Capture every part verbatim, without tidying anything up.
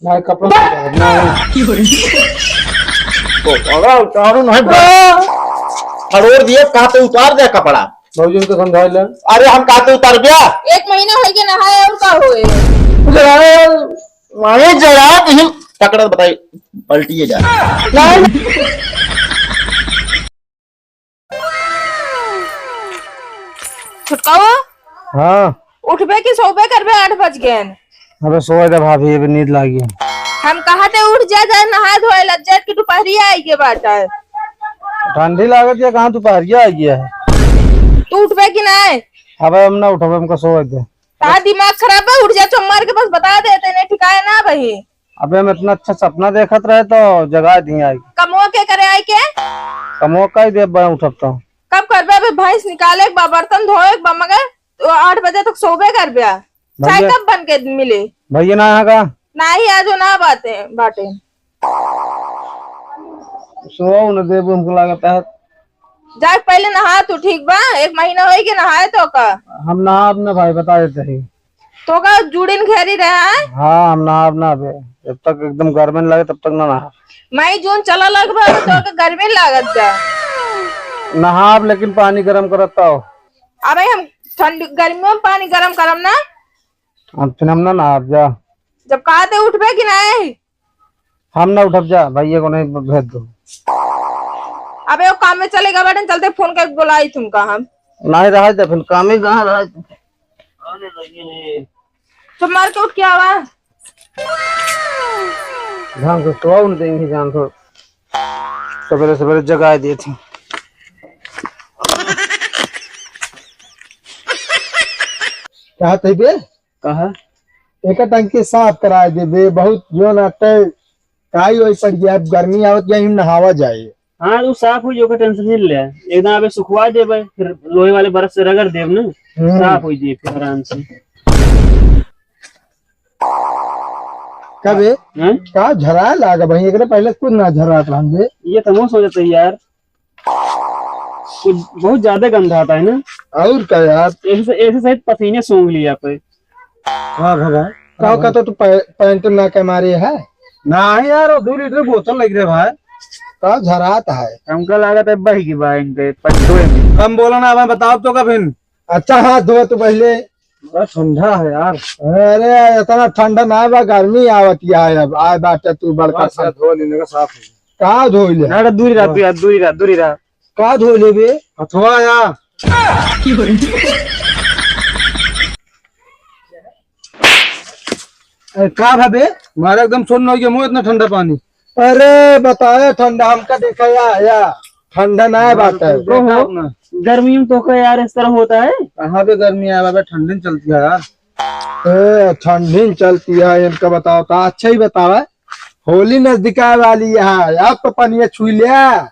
नहीं, कपड़ा नहीं उतारना है। तो कपड़ा उतारू नहीं बे। फरोर दिए, कहा तो उतार दे कपड़ा। भौजी उनको समझा ले। अरे हम कहा तो उतार दिया। एक महीना होइगे नहाए और का होए? जरा, मारे जरा तुम पकड़ बताई, पलटिए जा। नहीं। छुटकाओ। हाँ। उठबे कि सोबे करबे, आठ बज गए। अबे सोए दे भाभी, अबे नींद लागी। हम कहा थे उठ जा, जा नहाए धोए लग जाए कि दुपहरिया आई के बात है। ठंडी लागत है, कहाँ दुपहरिया आई है? तू उठबे कि नहीं? अबे हम ना उठबे, हमको सोए दे। कहा दिमाग खराब है, उठ जा चुम्मार के, बस बता देते नहीं ठिकाए ना भाई। अबे हम इतना अच्छा सपना देखत रहे तो जगा दिए आई। कमवा के करे आई के? कमवा का ही देब बा उठब तो। कब करबे? अबे भैंस निकाले के बा, बर्तन धोए के बा, मगर तो आठ बजे तक सोबे करबे। चाय भैया। कब बन के मिले? भैया ना यहाँ का? नाही, आज ना बाटे, बाटे। सोओ न देबो, हमको लागत है। जाके पहले नहा तू, ठीक बा? एक महीना होई के नहाए तो का? हम नहाब ना भाई, बता देते ही। तो का जुड़िन घेरी रहे हैं? हाँ, हम नहाब ना बे। जब तक एकदम गर्मी न लगे, तब तक ना नहा। मई जून चला लग बा, तो का गर्मी लागत जा। नहाब, लेकिन पानी गरम करत आओ। अबे हम ठंड, गर्मियों में पानी गरम करम ना। अब फिर हम ना नहाब जा। जब कहा थे उठबे कि नहीं? हम ना उठब जा, भैया को नहीं भेज दो। अबे वो काम में चलेगा बेटन, चलते फोन करके बुलाई तुमका हम। नहीं रहा जा, फिर काम ही कहाँ रहा। चुप मार के उठ, क्या हुआ? ढंग से सोओ न देंगे जान तो। सवेरे सवेरे जगाए देते। कहा थे बे? कहा? एक टंकी साफ कराए देबे, बहुत जो ना ते काई होई पड़ गया, अब गर्मी आवत गया, हम नहावा जाए। हाँ, तो साफ हो जाओ, टेंशन नहीं ले। एकदम अबे सुखवा देबे, फिर लोहे वाले ब्रश से रगड़ देब ना, हम्म। साफ हो जाए फिर आराम से। कबे? हैं? का झरा लागा भाई, एकरे पहले कुछ ना झरा रहन दे। ये तो हम सोचते यार, कुछ बहुत ज्यादा गंधाता है ना। और का यार? ऐसे, ऐसे शायद पसीने सूंघ लिया पे। हाँ भगा। का हाँ। कहता तू पै-, पैंट ना के मारे है? नहीं यार, वो दो लीटर बोतल लग रहे भाई। का झरात है? हमका लागत है बह गई बा इनके पट्टोए में। कम बोला ना, अब बताओ तो कब इन? अच्छा हाथ धोए तू पहले। बड़ा ठंडा है यार। अरे इतना ठंडा ना बा, गर्मी आवत है अब। आए बाटे तू बड़का बस यार, ठंड-, धो लेने का साफ है। का धोई ले? ना, ना, दूरी रहा, हाँ। दूरी रहा, दूरी रहा, दूरी रहा। का धोई लेबे? हथवा या। अरे का भाबे? मारा एकदम सुन्न हो गया मुँह, इतना ठंडा पानी। अरे बताया ठंडा, हमका देखा या, या। ठंडा ना है बात है। ओहो, गर्मी में तो का यार इस तरह होता है? कहाँ पे गर्मी है बाबा, ठंडी में चलती है यार। ए, ठंडी में चलती है, इनका बताओ तो अच्छा ही बतावा। होली नजदीक आवे वाली है, अब तो पनिया छुई लिया।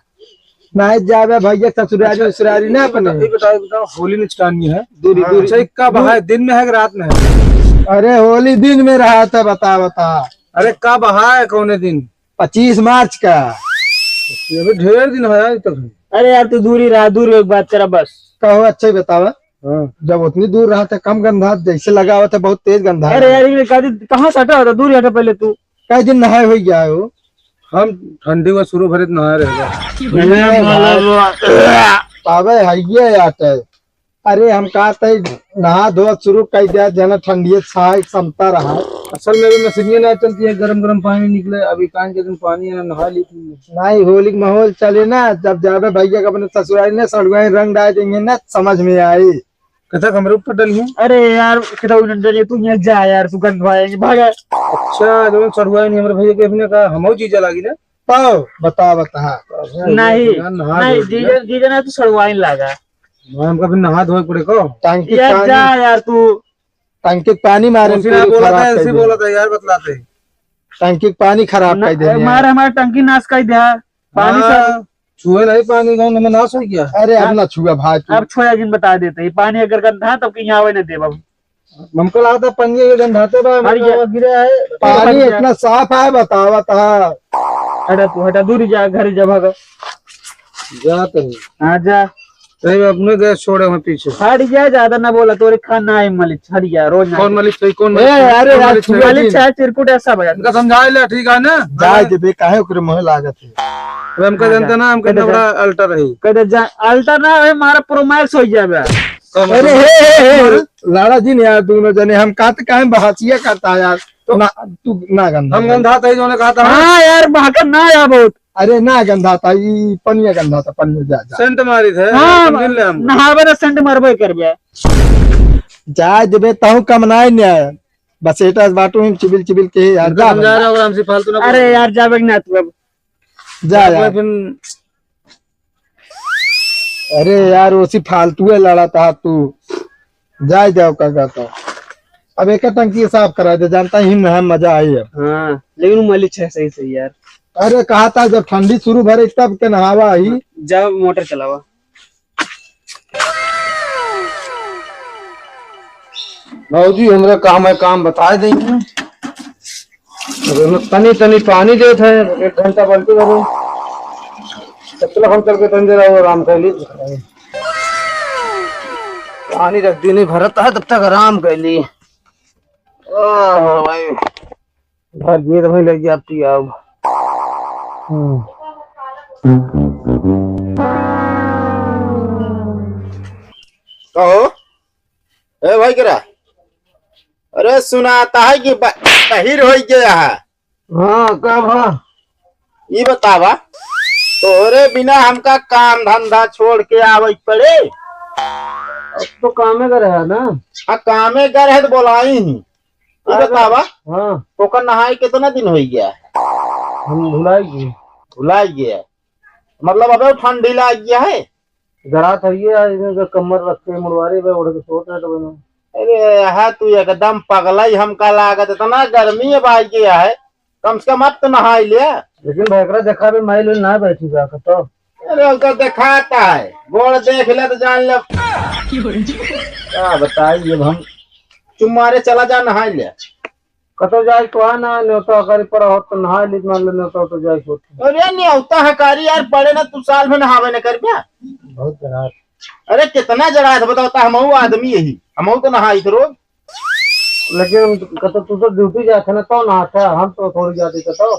नहीं जावे भैया ससुरारी, अच्छा, ससुरारी ना अपने। ये बताओ, ये बताओ, होली नचकानी है। दूरी, हाँ। दूरी। अच्छा, ये कब है, दिन में है कि रात में है? अरे होली दिन में रहा था, बता, बता। अरे कब है, कौने दिन? पच्चीस मार्च का। ये अभी ढेर दिन है यार तक। अरे यार तू दूरी रहा, दूर एक बात करा बस। कहो अच्छा ही बतावा। हाँ। जब उतनी दूर रहा था कम गंधा, जैसे लगा हुआ था बहुत तेज गंधा। अरे यार ये कहा, कहाँ से हटा होता, दूर हटा पहले तू। कई दिन नहाए हो गया हो? हम ठंडी में शुरू भरे नहाए रहेगा। अरे भाई, पावे है ये आटे। अरे हम कहा थे नहा धोआ शुरू कर दिया, जना ठंडिये छाए समता रहा। असल में भी मशीनिये ना चलती है, गरम गरम पानी निकले। अभी कान के दिन पानी है, नहा ली थी। नहीं, होली का माहौल चले ना, जब जाबे भैया के अपने ससुराल में सड़ुआई रंग डाल देंगे ना, समझ में आई। कथा हमरे ऊपर डली है। अरे यार, कथा उन्हें डली, तू यहाँ जा यार, तू गंधवाएंगे, भागा। अच्छा, तो सड़ुआई नहीं, हमारे भैया के अपने का, हम जीजा लागी ना। पाओ, बता, बता। नहीं, यार, नहा नहीं, धो दिया। जीजा, जीजा ना, तू सड़ुआई लागा। मैं हमका फिर नहा धोए पड़े को। टंकी यार, पानी, जा यार, तू। टंकी पानी मारे उसी ना पूरी बोला खराब था, कर ऐसे दिया। बोला था यार, बतलाते। टंकी पानी खराब ना, कर दिया। मारे हमारे टंकी नाश कर दिया। पानी हाँ। सब छुए नहीं पानी, गाँव में नाश हो गया। अरे, अब अब ना छुआ भाई तू। अब छुआ जिन बता देते हैं, पानी अगर गंदा है, तब कि यहाँ आवे ना देब अब। हमको लागत है पनिया ये गंधाते बा, अरे हमको ये गिरा है। पानी इतना साफ है, बतावत है। हटा तू, हटा, दूरी जा, घर जा, भाग। जा तनी। हाँ, जा। नहीं, मैं अपने गैस छोड़े हैं पीछे। हट जा, ज्यादा ना बोला, तोरे खाना है मलिच, हट जा, रोज ना। कौन मलिच है, कौन ए, मलिच है? अरे कौन यार, मलिच है? छुआ मलिच जी। है, चिरकुट है, सब है। इनका समझा ले, ठीक है ना? जाए देबे, काहे ओकरे मुँहे लागत है? अरे हमका हाँ, जानता जा। ना, हमका कह दे, नवरा जा। अल्टर है। कह दे, जा, अल्टर ना है, हमारा प्रोमैक्स हो जाबे। कौन अरे, अल्टर? हे, हे, हे, लाड़ा जी ने यार, दोनों जने हम कहते काहे बहसिया करता है यार? तो ना, तू ना गंधा हम गंधा था ही, जो ने कहा था। हाँ यार, बहकर ना यार बहुत। अरे ना गंधा था, ई पनिया गंधा था, पनिया जा, जा। सेंट मारी थे, हाँ, समझ ले हमको। नहावे ना सेंट मारबे करबे। जाए देबे, तहु कम नाय न्याय। बस एटा बाटू हम चिबिल चिबिल के यार, इनका जा समझा बंदा। रहा हूँ, हमसे फालतू ना अरे बोलो। यार, जाबे ना तू अब। जा अब यार। फिर अरे यार, ओसी फालतू है लड़ा था तू। जाए जाओ का कहता। अब एक टंकी साफ करा दे, जानता ही ना मजा आई है। हाँ, लेकिन वो मलिच है सही सही यार। अरे कहा था जब ठंडी शुरू भरे तब के नहावा ही। जाओ मोटर चलावा। भौजी, हमरा काम है, काम बताए देंगे। अरे, हम तनी तनी पानी देत है, एक घंटा बाल्टी भरो। तब तक हम चल के तनी देर और आराम कर ली। पानी रख दी, नहीं भरत है, तब तक आराम कर ली। आह, भाई। भर दिए तो भाई लग जाती है अब। हम्म। कहो, ए भाई करा, अरे सुनाता है कि ब-, बहिर हो गया है। हाँ, का भा? ई बतावा, तोरे बिना हमका काम धंधा छोड़ के आवे पड़े? अब तो कामे का रहा ना। हाँ, कामे का रहे तो बोलाई ही। ई अरे, बतावा, हाँ। ओकर नहाए कितना दिन हो गया? हम भुलाई गए। भुलाई गया? मतलब अबे ठंडी लाग गया है? जरा था ये, इधर का कमर रख के मुड़वारी पे ओढ़ के सोत रहे तो बनो। अरे, हाँ, तू एकदम पगला ही हमका लागत, इतना गर्मी है भाई के है, कम से कम अब तो नहाई ले। लेकिन भैकरा देखा भी माइल ना बैठी बा, तो अरे, ओकर देखाता है, गोड़ देख ले तो जान ले। का बताई, जब हम चुम्मारे चला जा, नहाई ले। कतो जाए तो है ना, न्योता हकारी पड़ा हो तो नहाई ली, मान ले न्योता तो जाए होत। अरे, न्योता हकारी यार पड़े ना, तू साल में नहावे न कर बे। बहुत जरा। अरे, कितना जरा है, बताओ तो, हमहू आदमी यही, हमहू तो नहाई थे रोज। लेकिन कतो तू तो ड्यूटी जात है ना, तो नहाता है, हम तो थोड़ी जाते कतो।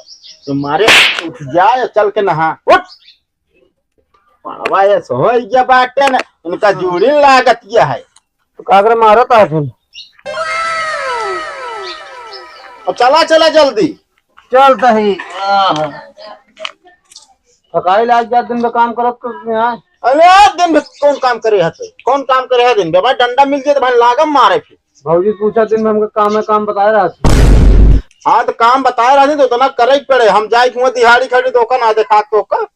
तुम्हारे उठ जाए, चल के नहा, उठ। पड़वा ये सोई गया बाटे न, इनका जूड़ी लागत गया है। तो कागरे मारत है फिर। अब चला, चला जल्दी। चलता ही। आह। थकाई लाग जा दिन में काम करत करत में आए। अरे दिन में कौन काम करे है तो? कौन काम करे है दिन में? भाई डंडा मिल जाए तो भाई लागम मारे फिर। भौजी पूछा दिन में हमको काम है, काम बताए रहा था। हाँ तो काम बताए रहा था तो उतना करे ही पड़े। हम जाए कि वहाँ दिहाड़ी खड़ी तो ओका ना देखा तो ओका।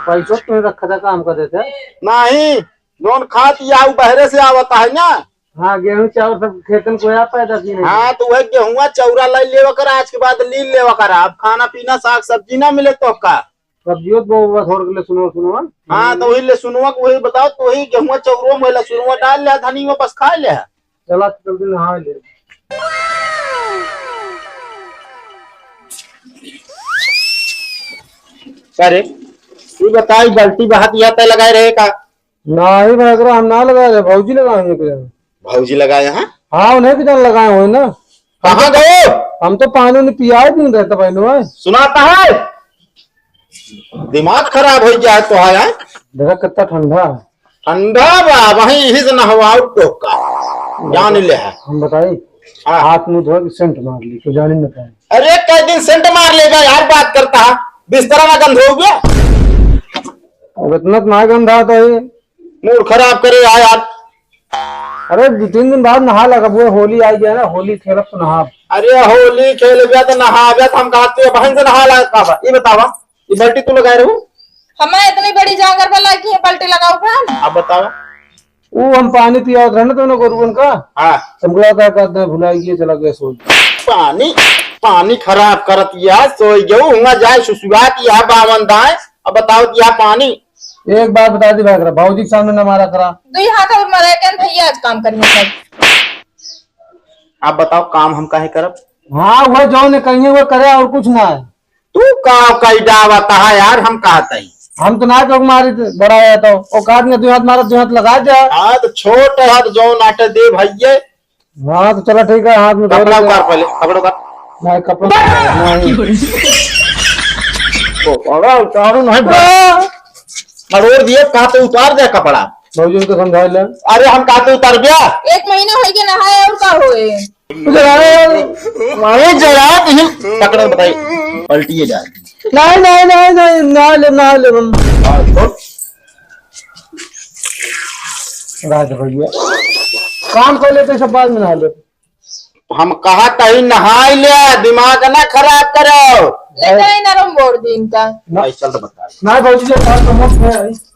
पैसो तुम्हें रखा था काम कर देते। नहीं, जौन खात या उ बहरे से आवता है ना। हाँ, गेहूं चावल सब खेतन को या पैदा की नहीं। हाँ, तो वह गेहुआ चौरा लाई लेवा कर, आज के बाद ली लेवा कर। अब खाना पीना साग सब्जी ना मिले तो का? सब्जियों तो वो थोड़ के ले सुनो, सुनो। हाँ, तो वही ले सुनुआ को वही बताओ, तो वही गेहुआ चौरो में ले सुनुआ डाल ले, धनी में बस खा ले। चला, जल्दी नहा ले। अरे, तू बताई, बाल्टी बहात यहाँ तय लगाए रहे का? नहीं भाई, एकरा हम ना लगाए रहे, भौजी लगाए हैं एकरा। भौजी लगाए हैं? हाँ, उन्हें के जान लगाए हो ना। कहाँ गए? हम तो पानी उन्हें पियाए भी नहीं रहता भाई लोग। सुनाता है? दिमाग खराब हो गया है तो है, हैं? देखा कितना ठंडा है। ठंडा बा, वहीं यही से नहवाओ टोका। जान ले है। हम बताई, हाँ। हाथ मुंह धो के सेंट मार ली, तो जाने न पाए। अरे, कई दिन सेंट मार लेगा यार, बात करता है। बिस्तरा ना गंध हो गया। अब इतना तो ना गंधा तो है। मूड खराब करे यार, यार। अरे, दो तीन दिन बाद नहा लगा, वो होली आ गया ना, होली खेलब तो नहा। अरे, होली खेलबे तो नहाबे तो हम कहते हैं, बहन से नहा लगा बाबा। ये बतावा, ये बाल्टी तू लगाए रहू? हमें इतनी बड़ी जांगर पे लागी है, बाल्टी लगाओ बहन। आप बतावा। वो हम पानी पियावत रहे ना दोनों गोरुअन का। हाँ। तुमको लगा का कहते हैं, भुला गया, चला गया सो। पानी, पानी खराब करत या, सोई गयो, हुआ जाए सुसुआत या बावन दाए। अब बताओ कि यह पानी। एक बात बता दी भाई करा, भौजी के सामने न मारा करा। दुई हाथ और मरे के भैया, आज काम करिए सब। आप बताओ, काम हम काहे करब? हाँ, वो जो ने कहिए वो करे और कुछ ना है। तू का कई डावत है यार, हम कहत हई। हम तो ना चौक मारी थे, बड़ा है तो औकात में दो हाथ मारा, दो हाथ लगा दे। हाँ, तो छोट हाथ जो नाटे दे भैया। हाँ, तो चलो ठीक है, हाथ में धो कपड़ा दे। उतार पहले, कपड़ा उतार। नहीं, कपड़ा नहीं। ओ, कपड़ा उतारो नहीं बा। मरोड़ दिए, कहा तो उतार दे कपड़ा। भौजी को समझा ले। अरे, हम कहा तो उतार दिया। एक महीना होइगे नहाए और का होए? जरा, मारे जरा, तुम पकड़ो, बताइए, पलटिए जा। नहीं, नहीं, नहीं, नहीं, ना ले, ना ले हम। हाँ, तो? राज भैया, काम कर लेते, सब बाद में नहा ले। हम कहा तही नहाई ले, दिमाग ना खराब करो। ले जाए नरम बोर दिन का। ना। भाई, चल तो बता। ना भौजी, जो काम तो मत है।